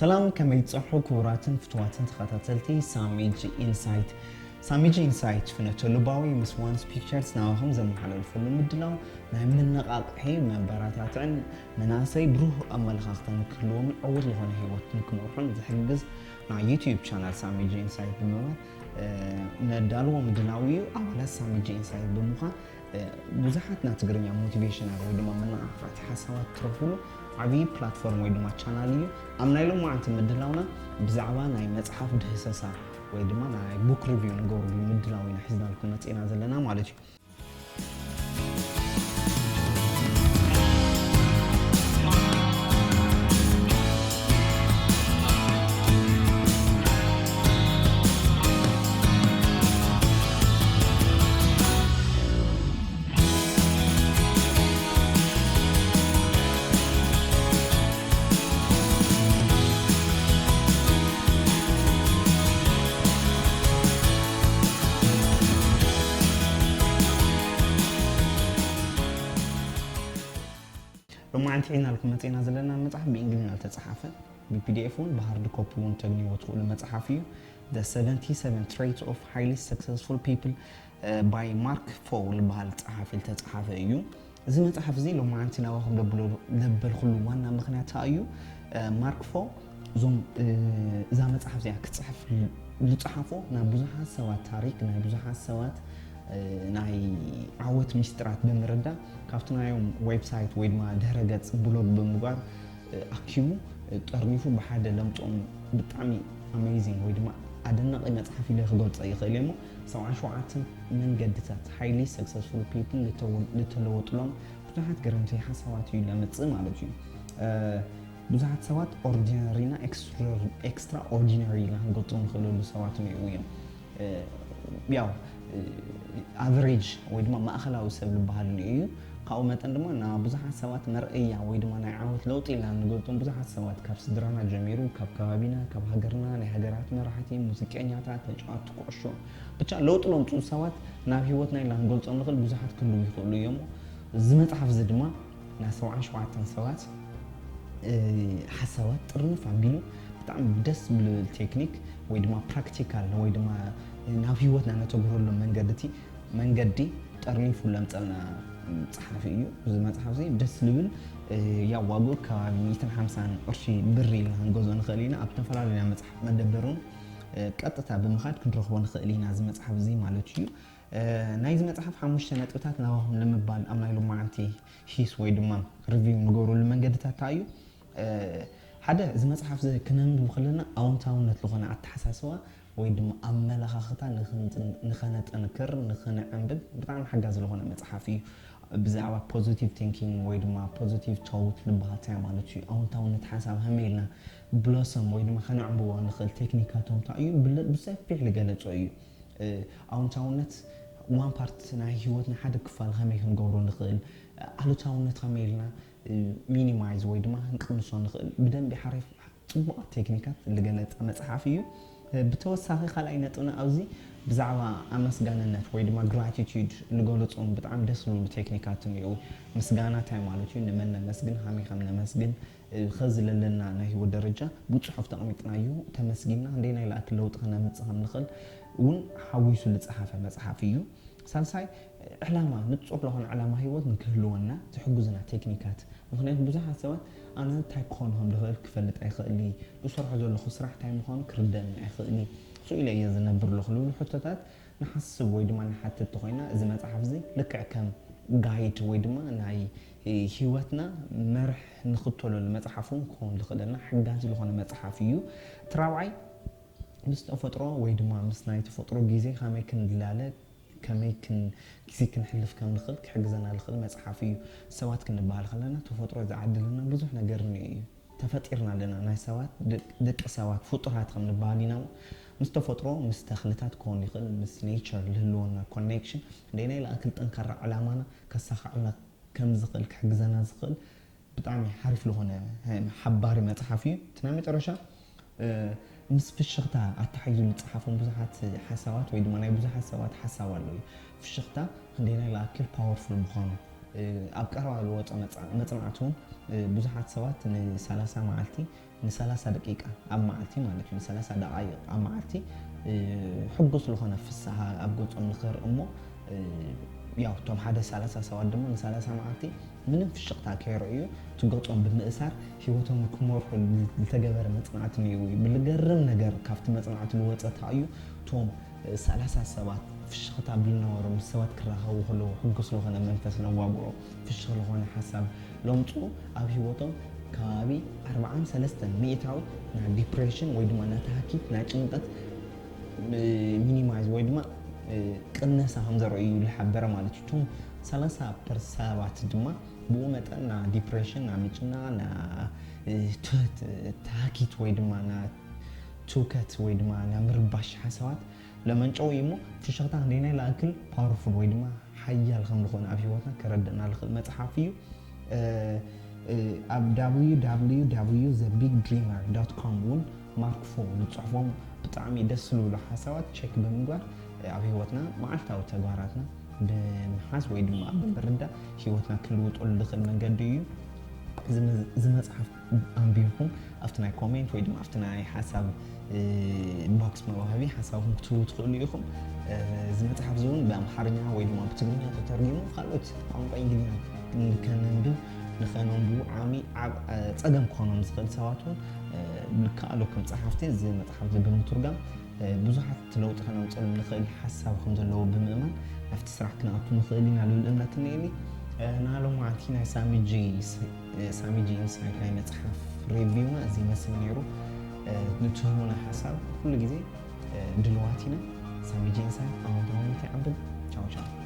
ሰላም፣ ከመይ ትጸንሑ ክቡራትን ፍቱዋትን ተኸታተልቲ ሳሚጂ ኢንሳይት? ሳሚጂ ኢንሳይት ፍነተ ልባዊ ምስ ዋንስ ፒክቸርስ ናባኹም ዘመሓላልፈሉ ምድላው ናይ መነቓቕሒ፣ መበረታትዕን መናእሰይ ብሩህ ኣመለኻኽታ ንክህልዎም ዕዉት ዝኾነ ህይወት ንክመርሑን ዝሕግዝ ናይ ዩቲዩብ ቻናል ሳሚጂ ኢንሳይት ብምባል ነዳልዎ ምድላው እዩ። ኣባላት ሳሚጂ ኢንሳይት ብምዃን ብዙሓት ናይ ትግርኛ ሞቲቬሽናል ወይ ድማ መነቓቕሕቲ ሓሳባት ትረኽብሉ ዓብዪ ፕላትፎርም ወይ ድማ ቻናል እዩ። ኣብ ናይ ሎማዓንቲ ምድላውና ብዛዕባ ናይ መጽሓፍ ድህሰሳ ወይ ድማ ናይ ቡክ ሪቪው ንገብረሉ ምድላው ኢና ሒዝናልኩም መጺእና ዘለና ማለት እዩ። ሎማዓንቲ ሒዝናልኩም መጺእና ዘለና መጽሓፍ ብእንግሊዝኛ ዝተጻሓፈ፣ ብፒዲኤፍ እውን ብሃርድ ኮፒ እውን ተግንይዎ ትኽእሉ መጽሓፍ እዩ። The seventy seven Traits of Highly Successful People by Mark Fowler ዝበሃል ጸሓፊ ዝተጻሓፈ እዩ። እዚ መጽሓፍ እዚ ሎማዓንቲ ናባኹም ዘበልኩሉ ዋና ምኽንያት እዩ። ማርክ ፎ እዞም እዛ መጽሓፍ እዚኣ ክጽሕፍ ዝጸሓፎ ናይ ብዙሓት ሰባት ታሪክ፣ ናይ ብዙሓት ሰባት ናይ ዓወት ሚስጥራት ብምርዳእ ካብቲ ናዮም ዌብሳይት ወይ ድማ ድሕረ ገጽ ብሎግ ብምግባር ኣኪቡ ጠርኒፉ ብሓደ ለምጾም ብጣዕሚ ኣሜዚንግ ወይ ድማ ኣደናቂ መጽሓፍ ኢለ ክገልጾ ይኽእል እየ። እሞ ሰብዓን ሸውዓተን መንገድታት ሃይሊ ሰክሰስፉል ፒፕል ዝተለወጥሎም ብዙሓት ገረምቲ ሓሳባት እዩ ለምጽእ ማለት እዩ። ብዙሓት ሰባት ኦርዲነሪ ና ኤክስትራ ኦርዲነሪ ኢልና ክንገልጾም ንኽእለሉ ሰባት እዮም። ያው ኣቨሬጅ ወይ ድማ ማእኸላዊ ሰብ ዝበሃል እዩ። ካብኡ መጠን ድማ ናብ ብዙሓት ሰባት መርኣያ ወይ ድማ ናይ ዓወት ለውጢ ኢልና ንገልጾም ብዙሓት ሰባት፣ ካብ ስድራና ጀሚሩ፣ ካብ ከባቢና፣ ካብ ሃገርና፣ ናይ ሃገራት መራሕቲ፣ ሙዚቀኛታት፣ ተጫወትቲ ኩዕሾ፣ ብቻ ለውጢ ለምፅኡ ሰባት ናብ ህይወትና ኢልና ክንገልጾም ንኽእል ብዙሓት ክህልዉ ይኽእሉ እዮም። እዚ መጽሓፍ እዚ ድማ ናይ ሰብዓን ሸውዓተን ሰባት ሓሳባት ጥርንፍ ኣቢሉ ብጣዕሚ ደስ ብልብል ቴክኒክ ወይ ድማ ፕራክቲካል ወይ ድማ ናብ ህይወትና ነተግብረሉ መንገድቲ መንገዲ ጠርኒፉ ለምፀልና ጸሓፊ እዩ። እዚ መጽሓፍ እዚ ደስ ልብል፣ ያው ዋግኡ ከባቢ ሚእትን ሓምሳን ቅርሺ ብር ኢልና ክንገዝኦ ንኽእል ኢና። ኣብ ዝተፈላለዩ ናይ መጽሓፍ መደብር እውን ቀጥታ ብምኻድ ክንረኽቦ ንኽእል ኢና እዚ መጽሓፍ እዚ ማለት እዩ። ናይዚ መጽሓፍ ሓሙሽተ ነጥብታት ናባኹም ንምባል ኣብ ናይ ሎማዓንቲ ሂስ ወይ ድማ ሪቪው ንገብረሉ መንገድታት እንታይ እዩ? ሓደ፣ እዚ መጽሓፍ እዚ ክነንብብ ከለና ኣወንታውነት ዝኾነ ኣተሓሳስባ ወይ ድማ ኣመለኻኽታ ንኸነጠንክር፣ ንኸነዕንብብ ብጣዕሚ ሓጋዚ ዝኾነ መጽሓፍ እዩ። ብዛዕባ ፖዚቲቭ ቲንኪንግ ወይ ድማ ፖዚቲቭ ቶት ዝበሃል እንታይ ማለት እዩ፣ ኣወንታውነት ሓሳብ ከመይ ኢልና ብሎሰም ወይ ድማ ከነዕንብቦ ንኽእል ቴክኒካቶም እንታይ እዩ ብሰፊሕ ዝገለጾ እዩ። ኣወንታውነት ዋን ፓርት ናይ ህይወትና ሓደ ክፋል ከመይ ክንገብሮ ንኽእል፣ ኣሉታውነት ከመይ ኢልና ሚኒማይዝ ወይ ድማ ክንቅንሶ ንኽእል ብደንቢ ሓሪፍ ጽቡቓት ቴክኒካት ዝገለጸ መጽሓፍ እዩ። ብተወሳኺ ካልኣይ ነጥብና ኣብዚ ብዛዕባ ኣመስጋንነት ወይ ድማ ግራቲቱድ ዝገለጾም ብጣዕሚ ደስ ዝብሉ ቴክኒካት እኒአው። ምስጋና እንታይ ማለት እዩ፣ ንመን ነመስግን፣ ከመይ ከም ነመስግን፣ ኸዚ ለለና ናይ ህይወት ደረጃ ብጽሑፍ ተቐሚጥናዮ ተመስጊንና ክንደየናይ ዝኣክል ለውጢ ከነምጽእ ከም ንኽእል እውን ሓዊሱ ዝጸሓፈ መጽሓፍ እዩ። ሳልሳይ፣ ዕላማ፣ ንጹር ዝኾነ ዕላማ ህይወት ንክህልወና ዝሕግዙና ቴክኒካት። ምኽንያቱ ብዙሓት ሰባት ኣነ እንታይ ክኾን ከም ዝኽእል ክፈልጥ ኣይኽእል እየ፣ ዝሰርሖ ዘለኹ ስራሕ እንታይ ምዃኑ ክርደኣኒ ኣይኽእል እየ፣ ስቕ ኢለ እየ ዝነብር ኣለኹ ዝብሉ ሕቶታት ንሓስብ ወይ ድማ ንሓትት ተኾይና፣ እዚ መጽሓፍ እዚ ልክዕ ከም ጋይድ ወይ ድማ ናይ ህይወትና መርሕ ንኽተለሉ መጽሓፍ እውን ክኸውን ዝኽእለና ሓጋዚ ዝኾነ መጽሓፍ እዩ። እቲ ራብዓይ፣ ምስ ተፈጥሮ ወይ ድማ ምስ ናይ ተፈጥሮ ግዜ ከመይ ክንላለ፣ ከመይ ክን-፣ ግዜ ክንሕልፍ ከም ንኽእል ክሕግዘና ዝኽእል መጽሓፍ እዩ። ሰባት ክንበሃል ከለና ተፈጥሮ ዝዓድለና ብዙሕ ነገር እኒኦ እዩ። ተፈጢርና ኣለና፣ ናይ ሰባት፣ ደቂ ሰባት ፍጡራት ከም ንበሃል ኢና። ምስ ተፈጥሮ፣ ምስ ተኽልታት ክኸውን ይኽእል፣ ምስ ኔቸር ዝህልወና ኮኔክሽን፣ ክንደየናይ ዝኣክል ጠንካራ ዕላማና ከሳኽዐልና ከም ዝኽእል ክሕግዘና ዝኽእል ብጣዕሚ ሓሪፍ ዝኾነ ሓባሪ መጽሓፍ እዩ። እቲ ናይ መጨረሻ፣ እ፣ ምስ ፍሽኽታ ኣተሓሒዙ ዝጸሓፎም ብዙሓት ሓሳባት ወይ ድማ ናይ ብዙሓት ሰባት ሓሳብ ኣሎ እዩ። ፍሽኽታ ክንደየናይ ዝኣክል ፓወርፉል ምዃኑ፣ እ፣ ኣብ ቀረባ ዝወጸ መጽ-፣ መጽናዕቲ እውን፣ እ፣ ብዙሓት ሰባት ንሰላሳ መዓልቲ ን30 ደቂቃ ኣብ መዓልቲ ማለት እዩ፣ ን30 ደቃይቕ ኣብ መዓልቲ፣ እ፣ ሕጉስ ዝኾነ ፍስሃ ኣብ ገጾም ንኽርኢ እሞ፣ እ፣ ያው እቶም ሓደ 30 ሰባት ድማ ን30 መዓልቲ ምንም ፍሽቕታ ከይረእዩ እቲ ገጾም ብምእሳር ህይወቶም ክመርሑ ዝተገበረ መጽናዕቲ ነይሩ እዩ። ብልገርም ነገር ካብቲ መጽናዕቲ ዝወጸ እንታይ እዩ፣ እቶም እ፣ 30 ሰባት ፍሽኽታ ብልነበሮም ምስ ሰባት ክራኸቡ ከለዉ ሕጉስ ዝኾነ መንፈስ ነዋግሮ፣ ፍሽኽ ዝኾነ ሓሳብ ለምጹ ኣብ ህይወቶም ከባቢ ኣርባዓን ሰለስተን ሚእታዊ ናይ ዲፕሬሽን ወይ ድማ ናይ ታህኪት ናይ ጭንቀት ሚኒማይዝ ወይ ድማ እ፣ ቅነሳ ከም ዘርእዩ ዝሓበረ ማለት እዩ። እቶም 30 ፐር ሰባት ድማ ብኡ መጠን ና ዲፕሬሽን ና ምጭና ና እ፣ ትህት ታህኪት ወይ ድማ ና ትውከት ወይ ድማ ና ምርባሽ ሓሳባት ለመንጨው እዩ እሞ ፍሽኽታ ክንደይናይ ለኣክል ፓወርፉል ወይ ድማ ሓያል ከም ዝኾነ ኣብ ህይወትና ከረድእና ልኽእል መጽሓፍ እዩ። እ፣ እ፣ ኣብ www the big dreamer dot com እውን ማርክ ፎ ዝጽሕፎም ብጣዕሚ ደስ ዝብሉ ሓሳባት ቸክ ብምግባር፣ እ፣ ኣብ ህይወትና መዓልታዊ ተግባራትና ብምሓዝ ወይ ድማ ብምርዳእ ህይወትና ክንልውጠሉ ዝኽእል መንገዲ እዩ። እዚ መ-፣ እዚ መጽሓፍ ኣንቢብኩም ኣብቲ ናይ ኮሜንት ወይ ድማ ኣብቲ ናይ ሓሳብ፣ እ፣ ቦክስ መዋህቢ ሓሳብኩም ክትህቡ ትኽእሉ ኢኹም። እ፣ እዚ መጽሓፍ እዚ እውን ብኣምሓርኛ ወይ ድማ ብትግርኛ ተተርጊሙ ካልኦት ቋንቋ እንግሊዝኛ ከነንብብ፣ ንኸነንብቡ ዓሚ ዓብ-፣ እ፣ ጸገም ክኾኖም ዝኽእል ሰባት እውን፣ እ፣ ልከኣሉ ከም ጸሓፍቲ እዚ መጽሓፍ እዚ ብምትርጋም፣ እ፣ ብዙሓት ለውጢ ከነምጸሉ ንኽእል ሓሳብ ከም ዘለዎ ብምእማን ኣብቲ ስራሕ ክንኣቱ ንኽእል ኢና ልብል እምነት እኒኤኒ። እ፣ ናሎም መዓልቲ ናይ ሳሚ ጂ ስ-፣ እ፣ ሳሚ ጂ ኢንሳይት ናይ መጽሓፍ ሪቪውና እዚ ይመስል ነይሩ። እ፣ ንትህቡና ሓሳብ ኩሉ ግዜ፣ እ፣ ድልዋት ኢና። ሳሚ ጂ ኢንሳይት ኣወንታውነት ይዓብል። ቻው ቻው።